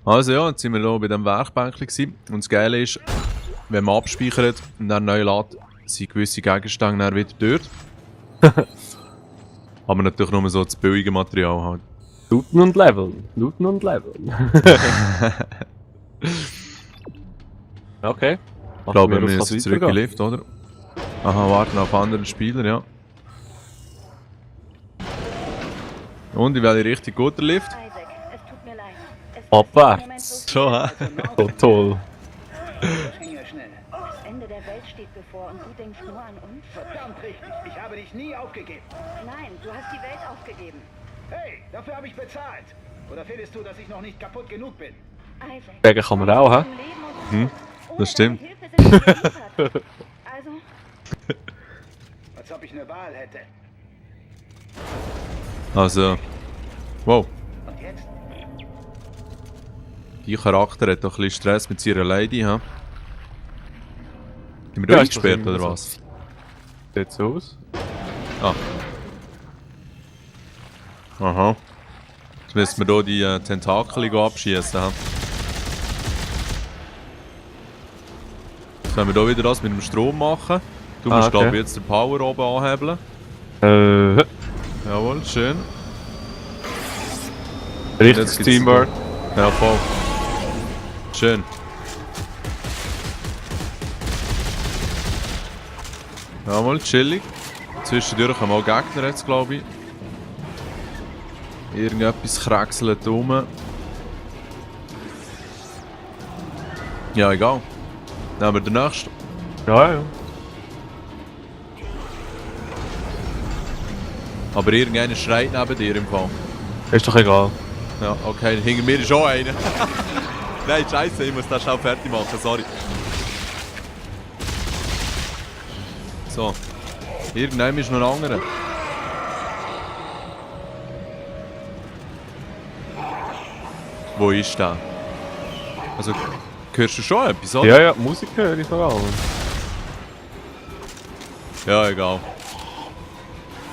Also ja, jetzt sind wir hier bei diesem Werkbänkchen gewesen. Und das Geile ist, wenn man abspeichert und dann neu lädt, sind gewisse Gegenstände dann wieder dort. Aber natürlich nur so das billige Material halt. Looten und Leveln. Looten und Leveln. Okay. Ich glaube, wir müssen jetzt zurück in den Lift, oder? Aha, warten auf andere Spieler, ja. Und, ich wähle richtig guter Lift. Isaac, es tut mir leid. Es ist Abwärts. Schon, hä? So toll. Das ging ja schnell. Das Ende der Welt steht bevor und du denkst nur an uns? Verdammt richtig. Ich habe dich nie aufgegeben. Nein, du hast die Welt aufgegeben. Hey, dafür habe ich bezahlt. Oder findest du, dass ich noch nicht kaputt genug bin? Isaac. Bergen kann man auch, hä? zum Leben und Tod. Ohne das stimmt. deine Hilfe sind wir geliefert. Also, Als ob ich eine Wahl hätte. Also, wow. Und jetzt? Die Charakter hat doch ein bisschen Stress mit seiner Lady, hä? Sind wir Ja, durchgesperrt, ist doch oder immer was? Sieht so aus. Ah. Aha. Jetzt müssen wir hier die Tentakel abschießen, hä? Jetzt können wir hier wieder das mit dem Strom machen. Du musst, okay. glaube ich, jetzt den Power oben anhebeln. Jawohl, schön. Richtiges gibt's- Teamwork. Ja, voll. Schön. Jawohl, chillig. Zwischendurch haben wir auch Gegner jetzt, glaube ich. Irgendetwas krächselt rum. Ja, egal. Nehmen wir den nächsten. Ja, ja. Aber irgendeiner schreit neben dir im Fall. Ist doch egal. Ja, okay, hinter mir ist auch einer. Nein, scheiße, ich muss das schnell fertig machen, sorry. So. Irgendeinem ist noch ein anderer. Wo ist der? Also, hörst du schon etwas, oder? Ja, ja, Musik höre ich vor allem. Ja, egal.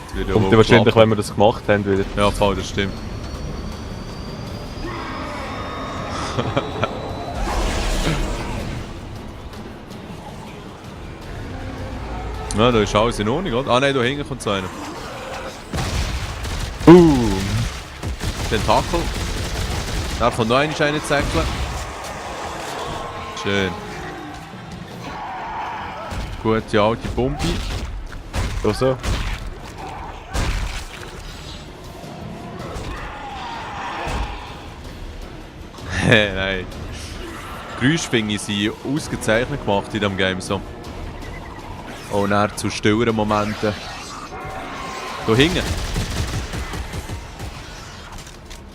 Jetzt wird ja Und wohl wahrscheinlich, klappen. wenn wir das gemacht haben, wieder. Ja, voll, das stimmt. Ja, da ist alles in Ordnung, oder? Ah nein, da hinten kommt so einer. Tentakel. Da kommt noch einer reinzäckeln. Schön. Gute alte Pumpe. So, so. Nein. Geräuschfinge sind ausgezeichnet gemacht in diesem Game so. Und dann zu stilleren Momenten. Da hinten.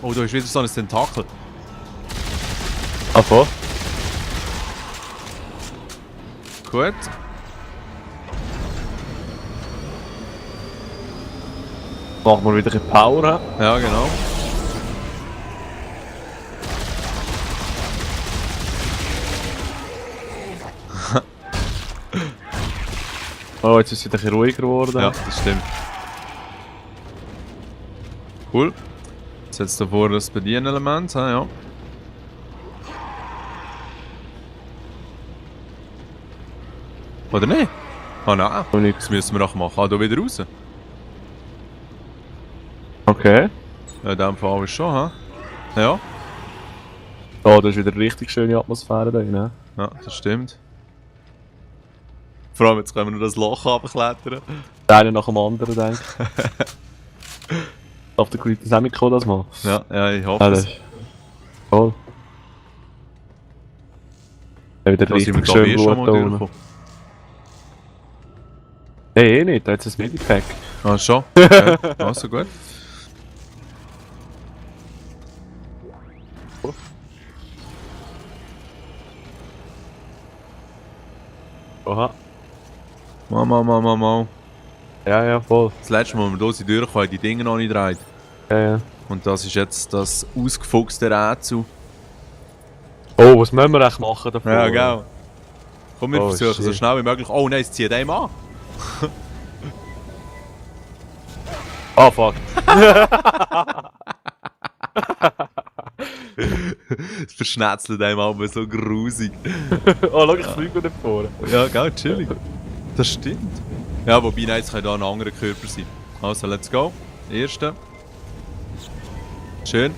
Oh, da ist wieder so ein Tentakel. Ah, voll. Gut. Machen wir wieder ein bisschen Power. Ja, genau. Oh, jetzt ist es wieder ein bisschen ruhiger geworden. Ja, das stimmt. Cool. Jetzt da vor das Bedienelement, ja. Oder nicht? Ah nein, Und ich- das müssen wir noch machen. Ah, da wieder raus. Okay. Ja, in dem Fall ist schon, hä? Ja, Oh, da ist wieder eine richtig schöne Atmosphäre da drin. ja, das stimmt. Vor allem jetzt können wir nur das Loch runterklettern. Der eine nach dem anderen, denke ich. Darf der Qualität Semiko das mal? Ja, ja, ich hoffe Ja, es. das ist voll. Ja, wieder Da sind wir richtig glaube ich schön schon gut mal da unten. durchgekommen. Nein, eh nicht, da hat es ein Medipack. Ah, schon? Okay. Also gut. Oha. Mal. Ja, ja, voll. Das letzte Mal, als wir hier sind durchgekommen, haben die Dinge noch nicht gedreht. Ja, ja. Und das ist jetzt das ausgefuchste Rätsel. Oh, was müssen wir echt machen davon? Ja, genau. Komm, wir Oh, versuchen so shit. schnell wie möglich. Oh nein, es zieht einem an. Ah, fuck. Es verschnetzelt einem aber so grusig. Oh, schau, ich fliege nicht vor. Ja, gell, chillig. Das stimmt. Ja, wobei, nein, es kann da ein anderer Körper sein. Also, let's go. Erste. Schön.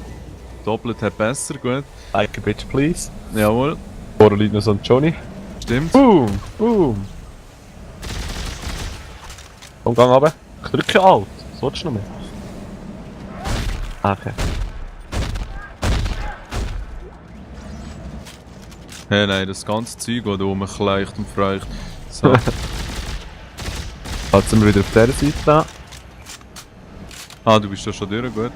Doppelt hat besser, gut. Like a bitch, please. Jawohl. Vorher liegt noch so ein Johnny. Stimmt. Boom, boom. Komm, gang runter. Ich drücke Alt. Was willst du noch mehr? Okay. Hey, nein, das ganze Zeug, das da rumkleicht und freucht. So. Jetzt sind wir wieder auf dieser Seite. Ah, du bist da schon durch, gut.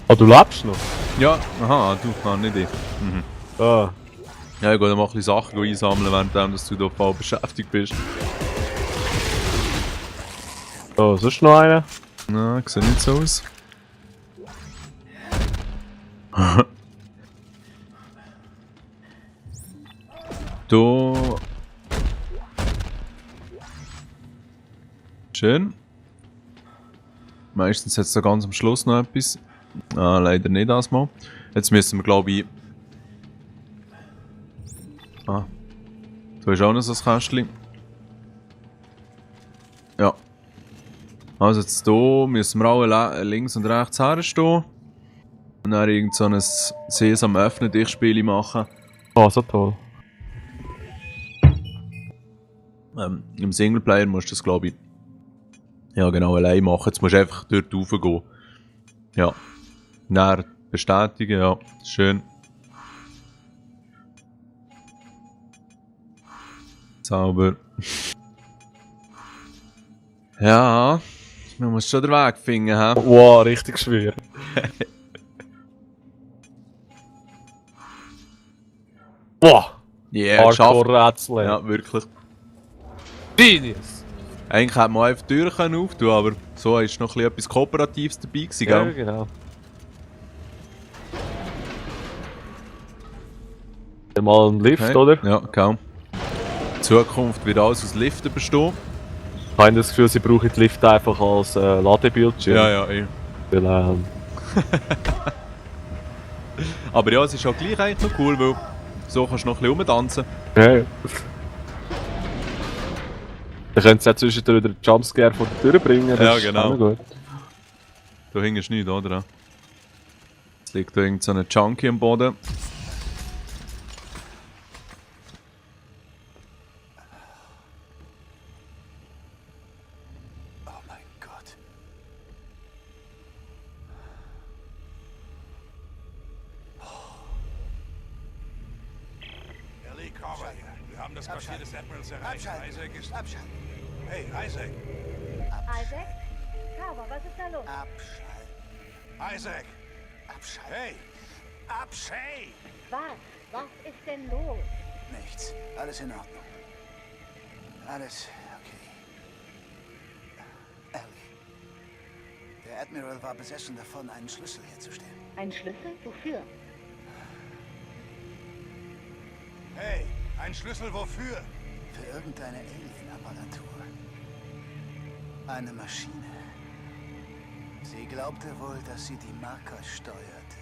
Oh, du lebst noch? Ja, aha, du, nicht ich. Ah. Ja, ich gehe dann mal ein bisschen Sachen einsammeln, während du da voll beschäftigt bist. Oh, sonst noch einer? Na, sieht nicht so aus. Da. Schön. Meistens hat es da ganz am Schluss noch etwas. Ah, leider nicht das mal. Jetzt müssen wir, glaube ich. Ah. Da ist auch noch so ein Kästchen. Ja. Also jetzt hier müssen wir alle links und rechts herstehen. Und dann irgend so ein Sesam öffnen dich Spiel machen. Oh, so toll. Im Singleplayer musst du das, glaube ich, ja genau, allein machen. Jetzt musst du einfach dort raufgehen. Ja. Dann bestätigen, ja. Schön. Sauber. Ja. Man muss schon den Weg finden, hä? Wow, richtig schwer. Wow! Yeah, geschafft. Hardcore-Rätsel. Ja, wirklich. Genius! Eigentlich hätte man einfach die Tür auftun können, aber so ist noch etwas Kooperatives dabei gewesen, Ja, gell? genau. Mal ein Lift, Okay. oder? Ja, kaum. In Zukunft wird alles aus Liften bestehen. Ich habe das Gefühl, sie brauchen die Lift einfach als Ladebildschirm. Ja, eh. Weil, Aber ja, es ist auch gleich eigentlich noch cool, weil so kannst du noch ein bisschen rumtanzen. ja. Dann könnt ihr auch zwischendurch den Jumpscare vor der Tür bringen. Das Ja, ist genau. auch noch gut. Da hinten ist nichts, oder? Jetzt liegt da irgend so ein Junkie am Boden. Oh mein Gott. Ellie, Carver hier. Wir haben das Quartier des Admirals erreicht. Isaac ist... Abschalten. Hey, Isaac! Isaac? Carver, was ist da los? Abschalten. Isaac! Abschalten. Hey! Hey! Was? Was ist denn los? Nichts. Alles in Ordnung. Alles okay. Ellie. Der Admiral war besessen davon, einen Schlüssel herzustellen. Ein Schlüssel? Wofür? Hey! Ein Schlüssel wofür? Für irgendeine Alien-Apparatur. Eine Maschine. Sie glaubte wohl, dass sie die Marker steuerte.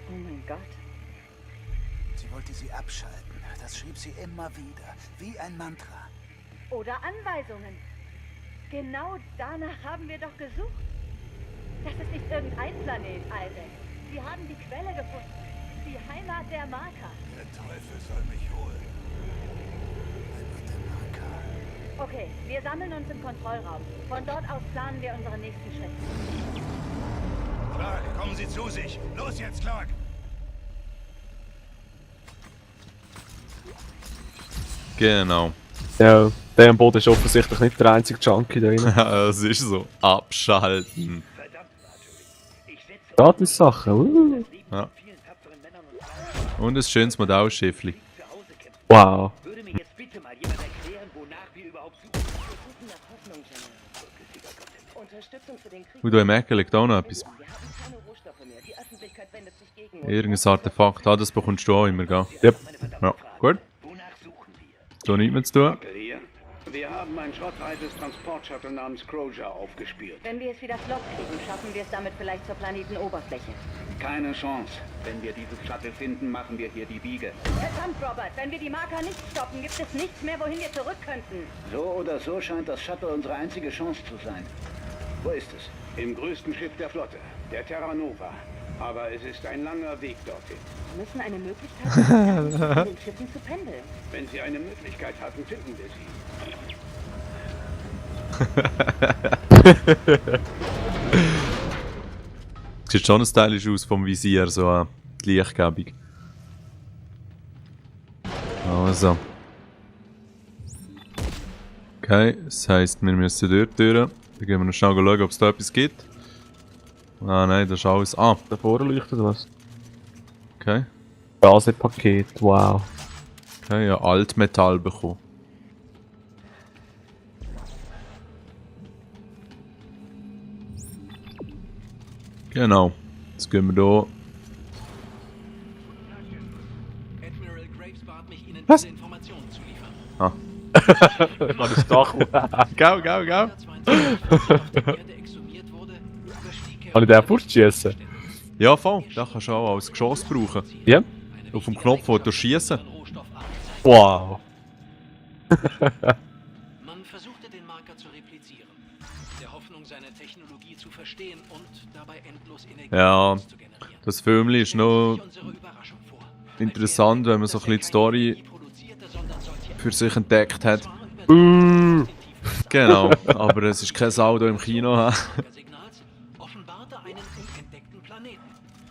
Oh mein Gott. Sie wollte sie abschalten. Das schrieb sie immer wieder, wie ein Mantra. Oder Anweisungen. Genau danach haben wir doch gesucht. Das ist nicht irgendein Planet, Isaac. Sie haben die Quelle gefunden. Die Heimat der Marker. Der Teufel soll mich holen. Heimat der Marker. Okay, wir sammeln uns im Kontrollraum. Von dort aus planen wir unsere nächsten Schritte. Clark, kommen Sie zu sich! Los jetzt, Clark! Genau. Ja, der am Boden ist offensichtlich nicht der einzige Junkie da drin. Ja, es ist so. Abschalten. Verdammt, Marjorie. Ich setze Gratis-Sachen. Ja. vielen tapferen Männern und Frauen Und ein schönes Modellschiffli. zu Hause kämpfen. Wow. Würde mir jetzt bitte mal jemand erklären, wonach wir überhaupt suchen? Wir suchen nach Hoffnung, General. Unterstützung für den Krieg. Und da im Ecken liegt auch noch etwas. Wir haben keine Rohstoffe mir, die Öffentlichkeit wendet sich gegen uns. Irgendein Artefakt. Ah, das bekommst du auch immer, gell? Yep. Ja, gut. So nichts mehr zu tun. Hier. Wir haben ein schrottreiches Transportshuttle namens Crozier aufgespürt. Wenn wir es wieder flott kriegen, schaffen wir es damit vielleicht zur Planetenoberfläche. Keine Chance. Wenn wir dieses Shuttle finden, machen wir hier die Biege. Verdammt, Robert, wenn wir die Marker nicht stoppen, gibt es nichts mehr, wohin wir zurück könnten. So oder so scheint das Shuttle unsere einzige Chance zu sein. Wo ist es? Im größten Schiff der Flotte, der Terra Nova. Aber es ist ein langer Weg dorthin. Wir müssen eine Möglichkeit haben, zwischen den Schiffen zu pendeln. Wenn Sie eine Möglichkeit hatten, finden wir sie. Sieht schon stylisch aus vom Visier, so die Lichtgebung. Also. Okay, das heisst, wir müssen dort durch. Dann gehen wir noch schnell schauen, ob es da etwas gibt. Ah nein, das ist alles. Ah, Da vorne leuchtet was. okay. Gasepaket, wow. Okay, ja, Altmetall bekommen. Genau. Jetzt gehen wir hier. Admiral Graves bat mich, Ihnen Was? diese Informationen zu liefern. Ah. War das Dach? Gau, gau, gau. 122 die Erde exhumiert wurde, überstieg er Kann ich den fortschießen? Ja, voll. Das kannst du auch als Geschoss brauchen. Ja? Auf dem Knopf, wo du schießen. Wow. Man versuchte den Marker zu replizieren, in der Hoffnung, seine Technologie zu verstehen und dabei endlos Energie Ja, zu generieren. das Film ist noch Unsere Überraschung vor. interessant, wenn man so ein bisschen die Story für sich entdeckt hat. Genau, aber es ist kein Saldo im Kino. Signals offenbarte einen unentdeckten Planeten,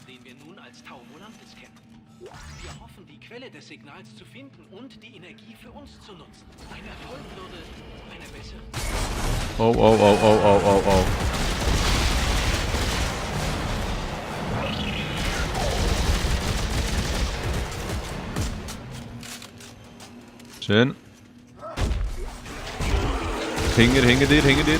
den wir nun als Tau Volantis kennen. Wir hoffen, die Quelle des Signals zu finden und die Energie für uns zu nutzen. Ein Erfolg würde eine bessere... Oh, oh, oh, oh, oh, oh, oh. Schön. Hinter dir, hinter dir.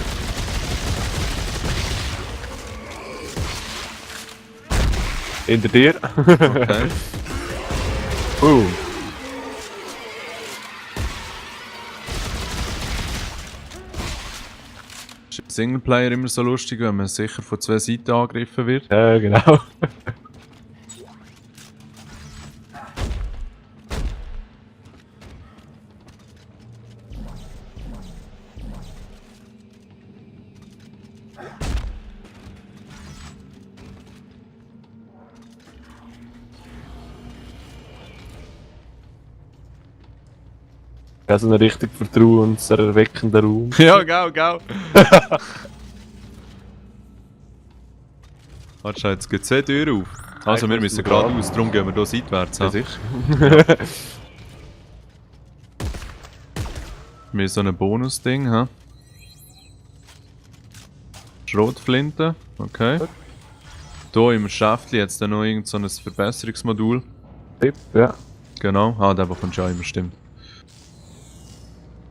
Hinter dir. Okay. Ist Singleplayer immer so lustig, wenn man sicher von zwei Seiten angegriffen wird? Ja, genau. Das ist ein richtig vertrauenserweckender Raum. Ja, gau, gau. Warte schon, jetzt geht zwei Türen auf. Also wir müssen geradeaus, darum gehen wir hier seitwärts. Ja, Ja. sicher. Wir haben so ein Bonus-Ding, ha? Schrotflinte, okay. Hier im Schäftchen jetzt noch irgend so ein Verbesserungsmodul. Tipp, ja. Genau, ah, der bekommst du auch immer, stimmt.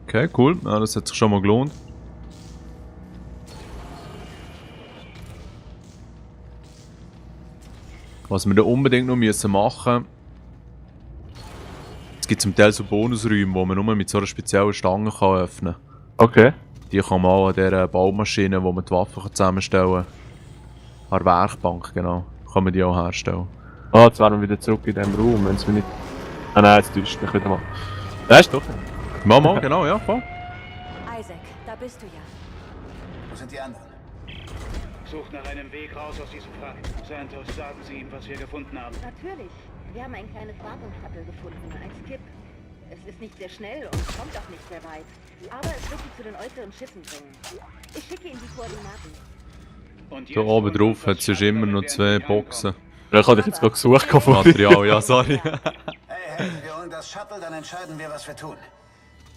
Okay, cool, ja, das hat sich schon mal gelohnt. Was wir da unbedingt noch müssen machen. Es gibt zum Teil so Bonusräume, wo man nur mit so einer speziellen Stange kann öffnen kann. Okay. Die kann man auch an dieser Baumaschine, wo man die Waffen zusammenstellen kann. An der Werkbank, genau. Kann man die auch herstellen. Ah, jetzt wären wir wieder zurück in diesem Raum, wenn es mir nicht... Ah nein, jetzt täuscht mich wieder mal. Da ist doch. Mama, genau, ja, voll. Isaac, da bist du ja. Wo sind die anderen? Sucht nach einem Weg raus aus diesem Wrack. Santos, sagen Sie ihm, was wir gefunden haben. Natürlich. Wir haben ein kleines Wartungsshuttle gefunden, ein Skip. Es ist nicht sehr schnell und kommt auch nicht sehr weit. Aber es wird sie zu den äußeren Schiffen bringen. Ich schicke Ihnen die Koordinaten. Und Da oben drauf hat es immer noch zwei Boxen. Ja, ich hatte dich jetzt gerade gesucht von dir. Material, ja, sorry. Hey, wir holen das Shuttle, dann entscheiden wir, was wir tun.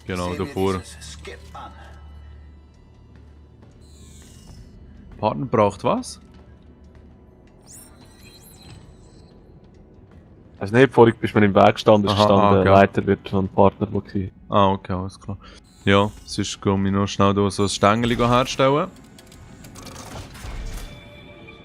Genau, Sehen wir davor. dieses Skip an. Partner braucht was? Also nicht, vorhin bist du mir im Weg gestanden, Aha, gestanden, okay. Leiter wird von einem Partner, der war. Ah, okay, alles klar. Ja, sonst komme ich noch schnell hier so ein Stängel herstellen.